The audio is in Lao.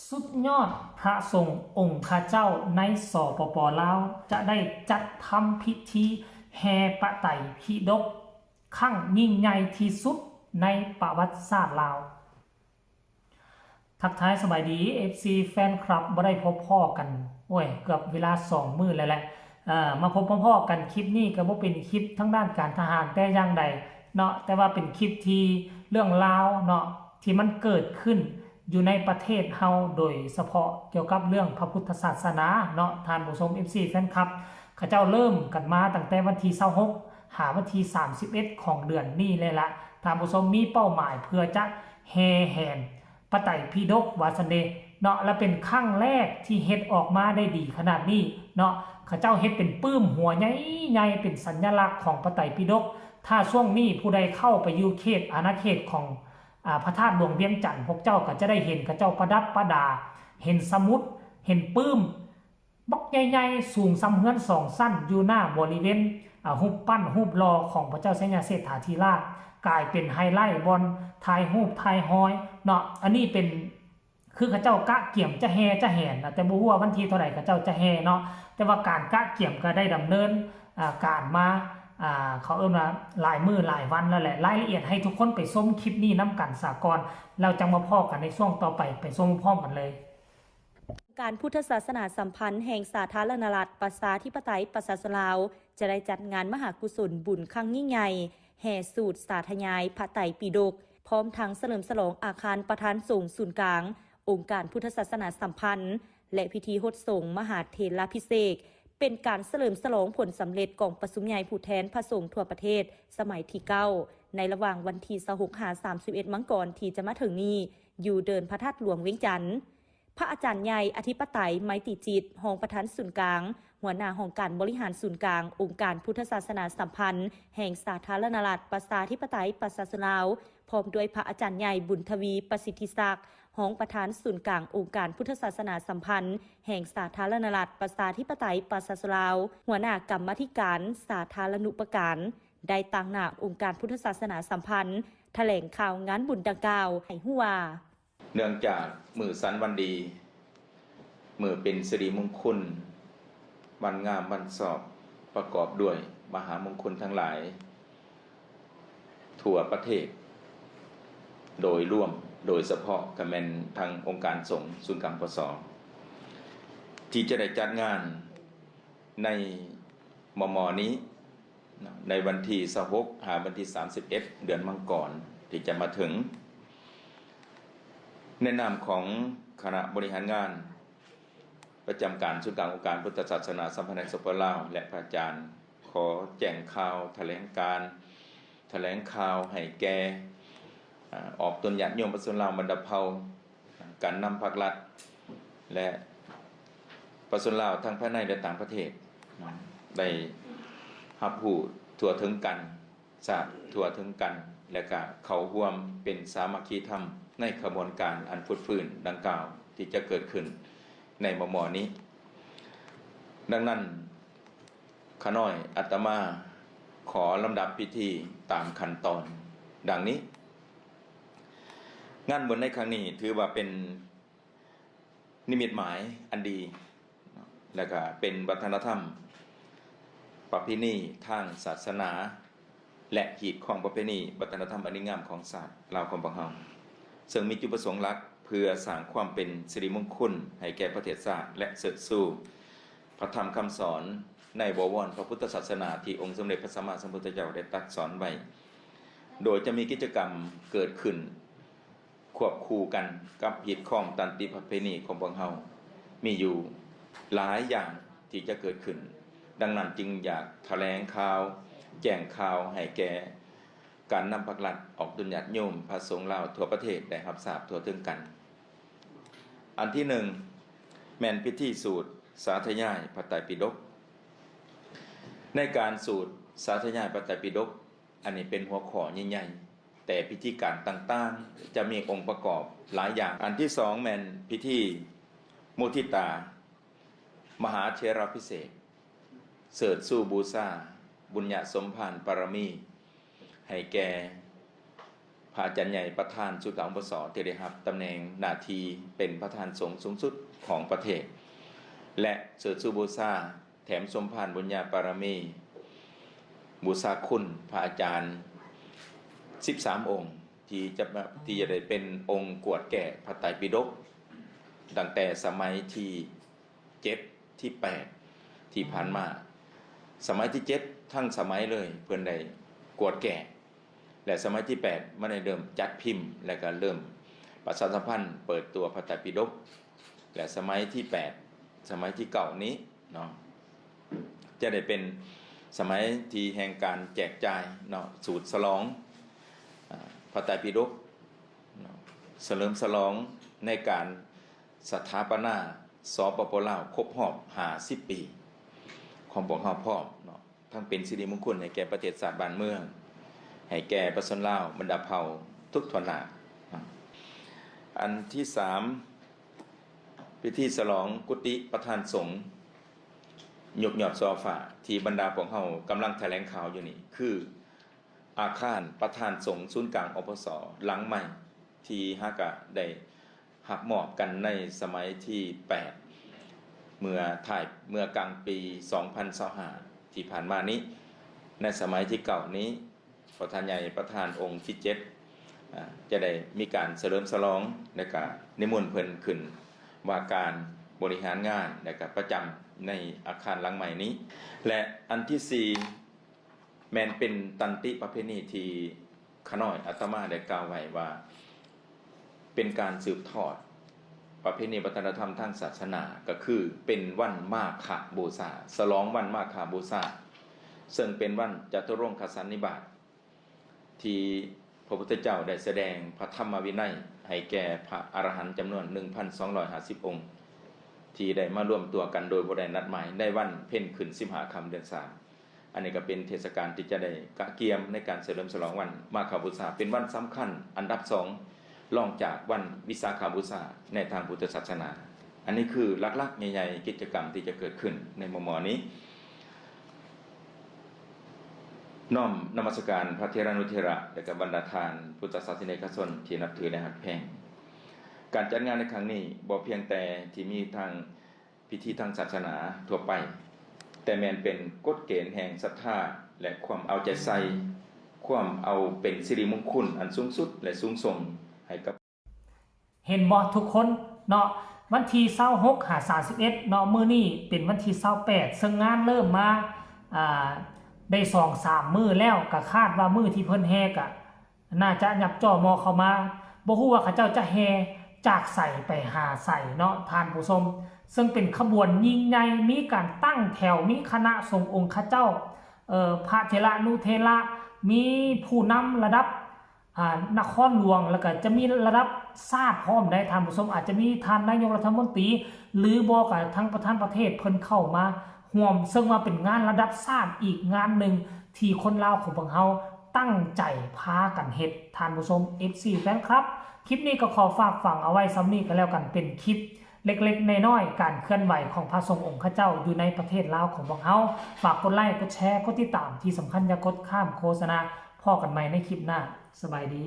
ສຸດຍອດພະສົງອົງຄະເຈົ້າໃນ ສປປ ລາວ ຈະໄດ້ຈັດທຳພິທີແຫ່ພະໄຕປິດົກຄັ້ງຍິ່ງໃຫຍ່ທີ່ສຸດໃນປະຫວັດສາດລາວ. ທັກທາຍສະບາຍດີ ເອັຟຊີ ແຟນຄລັບ ບໍ່ໄດ້ພົບພໍ້ກັນ ໂອ້ຍ ເກືອບເວລາສອງມື້ແລ້ວແຫຼະ. ເອີ ມາພົບມາພໍ້ກັນຄລິບນີ້ກໍບໍ່ເປັນຄລິບທາງດ້ານການທະຫານແຕ່ຢ່າງໃດເນາະ, ແຕ່ວ່າເປັນຄລິບທີ່ເລື່ອງລາວເນາະ ທີ່ມັນເກີດຂຶ້ນຢູ່ໃນປະເທດເຮົາ ໂດຍສະເພາະກ່ຽວກັບເລື່ອງພະພຸດທະສາສະໜາເນາະ ທ່ານຜູ້ຊົມ ເອັຟຊີ ແຟນຄລັບ. ເຂົາເຈົ້າເລີ່ມກັນມາຕັ້ງແຕ່ວັນທີຊາວຫົກ ຫາວັນທີສາມສິບເອັດຂອງເດືອນນີ້ແຫຼະລະ ທ່ານຜູ້ຊົມ, ມີເປົ້າໝາຍເພື່ອຈະແຫ່ແຫນ ພະໄຕປິດົກວ່າຊັ້ນເດເນາະ ແລະ ເປັນຄັ້ງແລກທີ່ເຮັດອອກມາໄດ້ດີຂະໜາດນີ້ເນາະ. ເຂົາເຈົ້າເຮັດເປັນປຶ້ມຫົວໃຫຍ່ໆ ເປັນສັນຍະລັກຂອງພະໄຕປິດົກ. ຖ້າຊ່ວງນີ້ຜູ້ໃດເຂົ້າໄປຢູ່ເຂດອານາເຂດຂອງ ອາ ພະທາດຫຼວງວຽງຈັນ, ພວກເຈົ້າກໍຈະໄດ້ເຫັນເຂົາເຈົ້າປະດັບປະດາ, ເຫັນສະໝຸດ, ເຫັນປຶ້ມບັກໃຫຍ່ໆ ສູງສ່ຳເຮືອນສອງຊັ້ນ ຢູ່ໜ້າບໍລິເວນ ອາ ຮູບປັ້ນຮູບຫຼໍ່ຂອງພະເຈົ້າໄຊຍະເສດຖາທິລາດ, ກາຍເປັນໄຮໄລບ່ອນຖ່າຍຮູບຖ່າຍຮອຍເນາະ. ອັນນີ້ເປັນ ຄືເຂົາເຈົ້າກະກຽມຈະແຫ່ຈະແຫນນະ ແຕ່ບໍ່ຮູ້ວ່າວັນທີເທົ່າໃດເຂົາເຈົ້າຈະແຫ່ເນາະ, ແຕ່ວ່າການກະກຽມກໍໄດ້ດຳເນີນ ອາ ການມາ ອາ ເຂົາເອີ້ນວ່າຫຼາຍມື້ຫຼາຍວັນແລ້ວແຫຼະ. ລາຍລະອຽດໃຫ້ທຸກຄົນໄປຊົມຄລິບນີ້ນຳກັນສາກ່ອນ ແລ້ວຈັ່ງມາພໍ້ກັນໃນຊ່ວງຕໍ່ໄປ, ໄປຊົມພ້ອມກັນເລີຍ. ອົງການພຸດທະສາສະໜາສຳພັນແຫ່ງສາທາລະນະລັດ ປະຊາທິປະໄຕ ປະຊາຊົນລາວ ຈະໄດ້ຈັດງານມະຫາກຸສົນບຸນຄັ້ງຍິ່ງໃຫຍ່ ແຫ່ສູດສາທະຍາຍພະໄຕປິດົກ ພ້ອມທັງສະເຫຼີມສະຫຼອງອາຄານປະທານສົງສູນກາງ ອົງການພຸດທະສາສະໜາສຳພັນ ແລະ ພິທີຫົດສົງມະຫາເຖລາພິເສກ ເປັນການສະເຫຼີມສະຫຼອງຜົນສຳເລັດກອງປະຊຸມໃຫຍ່ຜູ້ແທນພະສົງທົ່ວປະເທດສະໄໝທີເກົ້າ ໃນລະຫວ່າງວັນທີຊາວຫົກ ຫາ ສາມສິບເອັດ ມັງກອນທີ່ຈະມາເຖິງນີ້ ຢູ່ເດີ່ນພະທາດຫຼວງວຽງຈັນ. ພະອາຈານໃຫຍ່ ອະທິປະໄຕ ໄມຕີຈິດ ຮອງປະທານສູນກາງ, ຫົວໜ້າຫ້ອງການບໍລິຫານສູນກາງ ອົງການພຸດທະສາສະໜາສຳພັນແຫ່ງສາທາລະນະລັດ ປະຊາທິປະໄຕ ປະຊາຊົນລາວ, ພ້ອມດ້ວຍພະອາຈານໃຫຍ່ ບຸນທະວີ ປະສິດທິສັກ ຮອງປະທານສູນກາງອົງການພຸດທະສາສະໜາສຳພັນແຫ່ງສາທາລະນະລັດ ປະຊາທິປະໄຕ ປະຊາຊົນລາວ, ຫົວໜ້າກຳມາທິການສາທາລະນຸປະການ ໄດ້ຕາງໜ້າອົງການພຸດທະສາສະໜາສຳພັນ ຖະແຫຼງຂ່າວງານບຸນດັ່ງກ່າວໃຫ້ຮູ້ວ່າ. ເນື່ອງຈາກມື້ສັນວັນດີ, ມື້ເປັນສິລິມຸງຄຸນ, ວັນງາມວັນຊອບ, ປະກອບດ້ວຍມະຫາມຸງຄຸນທັງຫຼາຍທົ່ວປະເທດໂດຍລວມ, ໂດຍສະເພາະກໍແມ່ນທາງອົງການສົງສູນກາງ ປສ ທີ່ຈະໄດ້ຈັດງານໃນມໍ່ໆນີ້ ໃນວັນທີຊາວຫົກ ຫາວັນທີສາມສິບເອັດ ເດືອນມັງກອນທີ່ຈະມາເຖິງ, ໃນນາມຂອງຄະນະບໍລິຫານງານປະຈຳການສູນກາງອົງການພຸດທະສາສະໜາສຳພັນແຫ່ງ ສປປ ລາວ ແລະ ພະອາຈານ ຂໍແຈ້ງຂ່າວ ຖະແຫຼງການ ຖະແຫຼງຂ່າວໃຫ້ແກ່ ອາ ອອກຕົນຍາດໂຍມປະຊາຊົນລາວບັນດາເຜົ່າ, ການນຳພັກລັດ ແລະ ປະຊາຊົນລາວທັງພາຍໃນ ແລະ ຕ່າງປະເທດ ໄດ້ຮັບຮູ້ທົ່ວເຖິງກັນ, ຊາບທົ່ວເຖິງກັນ ແລະ ກະເຂົ້າຮ່ວມເປັນສາມັກຄີທຳໃນຂະບວນການອັນຟົດຟື້ນດັ່ງກ່າວທີ່ຈະເກີດຂຶ້ນໃນມໍ່ໆນີ້. ດັ່ງນັ້ນ, ຂ້ານ້ອຍອາດຕະມາຂໍລຳດັບພິທີຕາມຂັ້ນຕອນດັ່ງນີ້. ງານບຸນໃນຄັ້ງນີ້ຖືວ່າເປັນນິມິດໝາຍອັນດີ ແລະ ກະເປັນວັດທະນະທຳ ປະເພນີທາງສາສະໜາ ແລະ ຮີດຄອງປະເພນີວັດທະນະທຳອັນດີງາມຂອງຊາດລາວຂອງພວກເຮົາ, ເຊິ່ງມີຈຸດປະສົງຫຼັກເພື່ອສ້າງຄວາມເປັນສິລິມຸງຄຸນໃຫ້ແກ່ປະເທດຊາດ ແລະ ເຊີດຊູພະທຳຄຳສອນໃນບໍວອນພະພຸດທະສາສະໜາທີ່ອົງສົມເດັດພະສຳມາສຳພຸດທະເຈົ້າໄດ້ຕັດສອນໄວ້, ໂດຍຈະມີກິດຈະກຳເກີດຂຶ້ນ ຄວບຄູ່ກັນກັບຮີດຄອງຕັນຕິປະເພນີຂອງພວກເຮົາ ມີຢູ່ຫຼາຍຢ່າງທີ່ຈະເກີດຂຶ້ນ. ດັ່ງນັ້ນຈຶ່ງຢາກຖະແຫຼງຂ່າວ, ແຈ້ງຂ່າວໃຫ້ແກ່ການນຳພັກລັດ, ອອກຕົນຍາດໂຍມ, ພະສົງລາວທົ່ວປະເທດໄດ້ຮັບຊາບທົ່ວເຖິງກັນ. ອັນທີໜຶ່ງ ແມ່ນພິທີສູດສາທະຍາຍພະໄຕປິດົກ. ໃນການສູດສາທະຍາຍພະໄຕປິດົກ, ອັນນີ້ເປັນຫົວຂໍ້ໃຫຍ່ໆ, ແຕ່ພິທີການຕ່າງໆຈະມີອົງປະກອບຫຼາຍຢ່າງ. ອັນທີສອງແມ່ນພິທີມຸທິຕາມະຫາເຖລາພິເສກ, ເສີດຊູບູຊາບຸນຍະສົມພານບາລະມີໃຫ້ແກ່ ພະອາຈານໃຫຍ່ປະທານສູນກາງ ອພສ ທີ່ໄດ້ຮັບຕຳແໜ່ງໜ້າທີ່ເປັນປະທານສົງສູງສຸດຂອງປະເທດ ແລະ ເຊີດຊູບູຊາ ແຖມສົມພານບຸນຍາປາລະມີ ບູຊາຄຸນພະອາຈານສິບສາມອົງ ທີ່ຈະ ທີ່ຈະໄດ້ເປັນອົງກວດແກ້ພະໄຕປິດົກ ຕັ້ງແຕ່ສະໄໝທີເຈັດ ທີແປດ ທີ່ຜ່ານມາ. ສະໄໝທີເຈັດທັນສະໄໝເລີຍ ເພິ່ນໄດ້ກວດແກ້ ແລະ ສະໄໝທີແປດ ມັນໄດ້ເລີ່ມຈັດພິມ ແລະ ກໍເລີ່ມປະຊາສຳພັນເປີດຕົວພະໄຕປິດົກ ແລະ ສະໄໝທີແປດ ສະໄໝທີເກົ້ານີ້ເນາະ ຈະໄດ້ເປັນສະໄໝທີ່ແຫ່ງການແຈກຈ່າຍເນາະ ສູດສະຫຼອງ ອາ ພະໄຕປິດົກເນາະ ສະເຫຼີມສະຫຼອງໃນການສະຖາປະນາ ສປປ ລາວ ຄົບຮອບຫ້າສິບປີ ຂອງພວກເຮົາພ້ອມເນາະ ທັງເປັນສິລິມົງຄຸນໃຫ້ແກ່ປະເທດຊາດບ້ານເມືອງ ໃຫ້ແກ່ປະຊາຊົນລາວບັນດາເຜົ່າທຸກທົ່ວໜ້າ. ອັນທີສາມ ພິທີສະຫຼອງກຸຕິປະທານສົງ ຍົກຍອດສໍຟ້າ ທີ່ບັນດາພວກເຮົາກຳລັງຖະແຫຼງຂ່າວຢູ່ນີ້ ຄືອາຄານປະທານສົງສູນກາງ ອພສ ຫຼັງໃໝ່ ທີ່ຫາກະໄດ້ ຮັບມອບກັນໃນສະໄໝທີແປດ ເມື່ອທ້າຍ ເມື່ອກາງປີສອງພັນຊາວຫ້າ ທີ່ຜ່ານມານີ້. ໃນສະໄໝທີເກົ້ານີ້ ພະທ່ານໃຫຍ່ປະທານອົງທີເຈັດ ອາ ຈະໄດ້ມີການສະເຫຼີມສະຫຼອງ ແລະ ກະນິມົນເພິ່ນຂຶ້ນວ່າການບໍລິຫານງານ ແລະ ກະປະຈຳໃນອາຄານຫຼັງໃໝ່ນີ້. ແລະ ອັນທີສີ່ ແມ່ນເປັນຕັນຕິປະເພນີທີ່ຂ້ານ້ອຍອາດຕະມາໄດ້ກ່າວໄວ້ວ່າ ເປັນການສືບທອດປະເພນີວັດທະນະທຳທາງສາສະໜາ ກໍຄືເປັນວັນມາຄະບູຊາ, ສະຫຼອງວັນມາຄະບູຊາ ເຊິ່ງເປັນວັນຈະຕຸລົງຄະສັນນິບາດ ທີ່ພະພຸດທະເຈົ້າໄດ້ສະແດງພະທຳມະວິໄນໃຫ້ແກ່ພະອະລະຫັນຈຳນວນໜຶ່ງພັນສອງຮ້ອຍຫ້າສິບອົງ ທີ່ໄດ້ມາລວມຕົວກັນໂດຍບໍ່ໄດ້ນັດໝາຍໃນວັນເພັນຂຶ້ນສິບຫ້າຄ່ຳເດືອນສາມ. ອັນນີ້ກໍເປັນເທດສະການທີ່ຈະໄດ້ກະກຽມໃນການສະເຫຼີມສະຫຼອງວັນມາຄະບູຊາ ເປັນວັນສຳຄັນອັນດັບສອງ ລອງຈາກວັນວິສາຂະບູຊາໃນທາງພຸດທະສາສະໜາ. ອັນນີ້ຄືຫຼັກໆໃຫຍ່ໆກິດຈະກຳທີ່ຈະເກີດຂຶ້ນໃນມໍ່ໆນີ້. ນ້ອມນະມັດສະການພະເຖລານຸເຖລະ ແລະ ກະບັນດາທ່ານພຸດທະສາສະນິກະຊົນທີ່ນັບຖື ແລະ ຮັກແພງ. ການຈັດງານໃນຄັ້ງນີ້ບໍ່ພຽງແຕ່ທີ່ມີທາງ ພິທີທາງສາສະໜາທົ່ວໄປ, ແຕ່ແມ່ນເປັນກົດເກນແຫ່ງສັດທາ ແລະ ຄວາມເອົາໃຈໃສ່, ຄວາມເອົາເປັນສິລິມົງຄຸນອັນສູງສຸດ ແລະ ສູງສົ່ງໃຫ້ກັບ ເຫັນບໍ່ທຸກຄົນເນາະ? ວັນທີຊາວຫົກຫາສາມສິບເອັດເນາະ, ມື້ນີ້ເປັນວັນທີຊາວແປດ ເຊິ່ງງານເລີ່ມມາ ອ່າ ໄດ້ສອງສາມມື້ແລ້ວ, ກະຄາດວ່າມື້ທີ່ເພິ່ນແຫ່ກະ ໜ້າຈະຫຍັບຈໍ່ມໍ່ເຂົ້າມາ, ບໍ່ຮູ້ວ່າເຂົາເຈົ້າຈະແຫ່ຈາກໃສໄປຫາໃສເນາະທ່ານຜູ້ຊົມ, ເຊິ່ງເປັນຂະບວນຍິ່ງໃຫຍ່, ມີການຕັ້ງແຖວ, ມີຄະນະສົງອົງຄະເຈົ້າ, ເອີ ພະເຖລະນຸເຖລະ, ມີຜູ້ນຳລະດັບ ອ່າ ນະຄອນຫຼວງ, ແລ້ວກະຈະມີລະດັບຊາດພ້ອມໄດ໋ທ່ານຜູ້ຊົມ, ອາດຈະມີທ່ານນາຍົກລັດຖະມົນຕີ ຫຼືບໍ່ກະທັງປະທານປະເທດເພິ່ນເຂົ້າມາຮ່ວມ, ເຊິ່ງວ່າເປັນງານລະດັບຊາດອີກງານໜຶ່ງ ທີ່ຄົນລາວຂອງພວກເຮົາຕັ້ງໃຈພາກັນເຮັດ ທ່ານຜູ້ຊົມ ເອັຟຊີ ແຟນຄລັບ. ຄລິບນີ້ກໍຂໍຝາກຝັງເອົາໄວ້ສ່ຳນີ້ກໍແລ້ວກັນ, ເປັນຄລິບເລັກໆນ້ອຍໆ ການເຄື່ອນໄຫວຂອງພະສົງອົງຄະເຈົ້າຢູ່ໃນປະເທດລາວຂອງພວກເຮົາ. ຝາກກົດໄໄລ, ກົດແຊ, ກົດຕິດຕາມ, ທີ່ສຳຄັນຢ່າກົດຂ້າມໂຄສະນາ. ພໍ້ກັນໃໝ່ໃນຄລິບໜ້າ. ສະບາຍດີ.